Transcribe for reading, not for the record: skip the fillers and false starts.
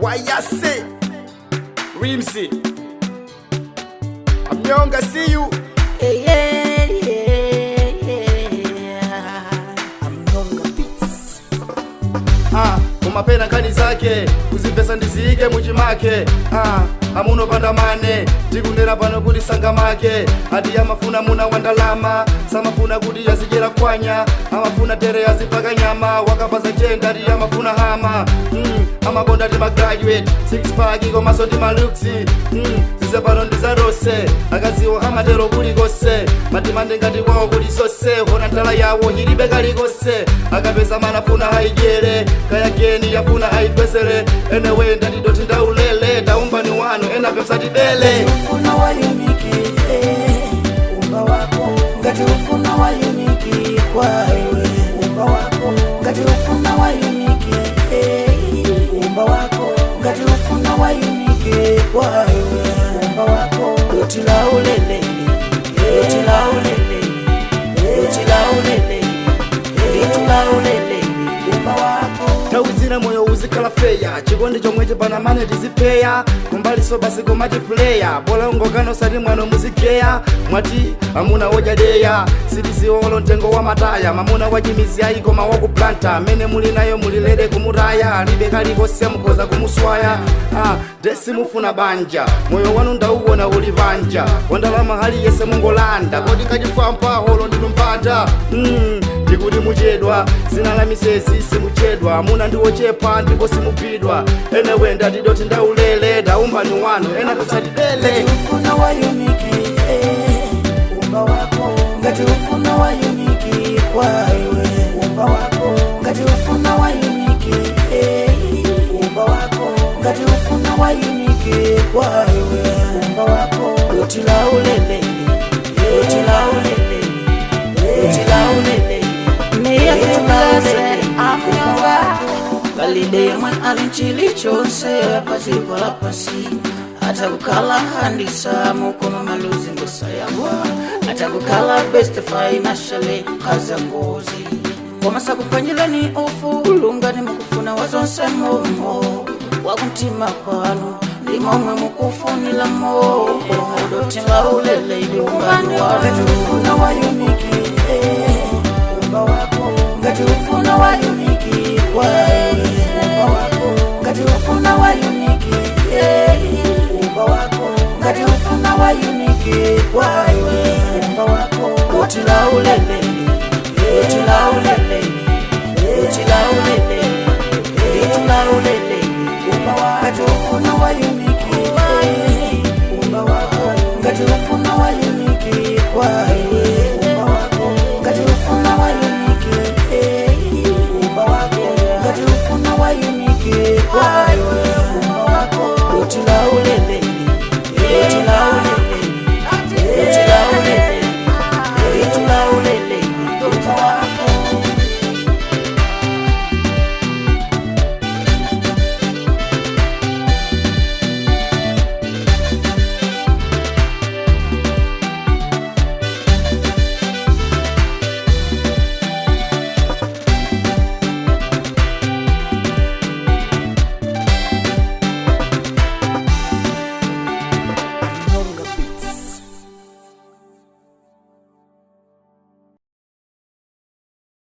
Wayase Rimsey Amnyonga, see you. Hey, yeah, yeah, yeah. Amnyonga Beats. Ah, kumapena nkhani zake kuzipesa ndiziyike muchimake. Ah, amunopanda mane tikundera pano kuti sangamake ati amafuna muna wandalama samafuna kuti yazidyera kwanya amafuna tere yazipaka nyama wakapasa jenda ati amafuna hama amakonda ti magraduate six pack komaso ti maluksi zizapano ndizarose akaziwo amatero kulikose matimande ngati kwawo kuli zonse hona ndala yawo ilibe kalikose akapeza manafuna ayidyere kayageni yafuna ayigwesere enewe ndatidoti ndaulele ndaumbani wanu enapepsa tibele. Ufuna wayumiki, umba wako ngati ufuna wayumiki kwa iwe umba wako ngati ufuna wayumiki, umba wako ngati ufuna wayumiki kwa iwe umba wako lotila uleleni lotila uleleni lotila uleleni lotila uleleni umba wako. Nthawi zina moyo uzikhala feya chikondi chomwechi panamane tizipeya kumbaliso basi komatipuleya bola ungokana osati mwano muzigeya mwati amuna wojadeya sitiziwolo mtengo wa mataya mamuna wachimizi ayi koma wakuplanta amene muli nayo mulilere kumutaya alibe kalikose mukhoza kumuswaya. Ah, ndesi mufuna banja moyo wanu ndauwona uli panja wandalama hali yese mungolanda kodi kachifampa holo ndilumpata ndikuti muchedwa zina la misezi simuchedwa amuna ndiwochepa ndipo simupidwa enewe ndatidoti ndaulele ndaumbani wanu ena kusatibele. Ngati ufuna wayumiki, umba wako ngati ufuna wayumiki kwa iwe umba wako ngati ufuna wayumiki, umba wako ngati ufuna wayumiki kwa iwe umba wako lotila uleleni lotila uleleni lotila uleleni lotila uleleni umba wako. Valide mwe ali chilichonse paziko la pasi atakukhala handisa mukoma maluzi ngosayabwa atakukhala best financially kaza ngozi koma sakupanyilani ufulu ngati mukufuna wazonse momo wakumtima kwanu ndi momwe mukufunilamo dotila ulele ili umbani Ngati wanu. ufuna wayumiki, umba wako ngati ufuna wayumiki kwa iwe umba wako ngati ufuna wayumiki, umba wako ngati ufuna wayumiki kwa iwe umba wako Lotila uleleni lotila uleleni.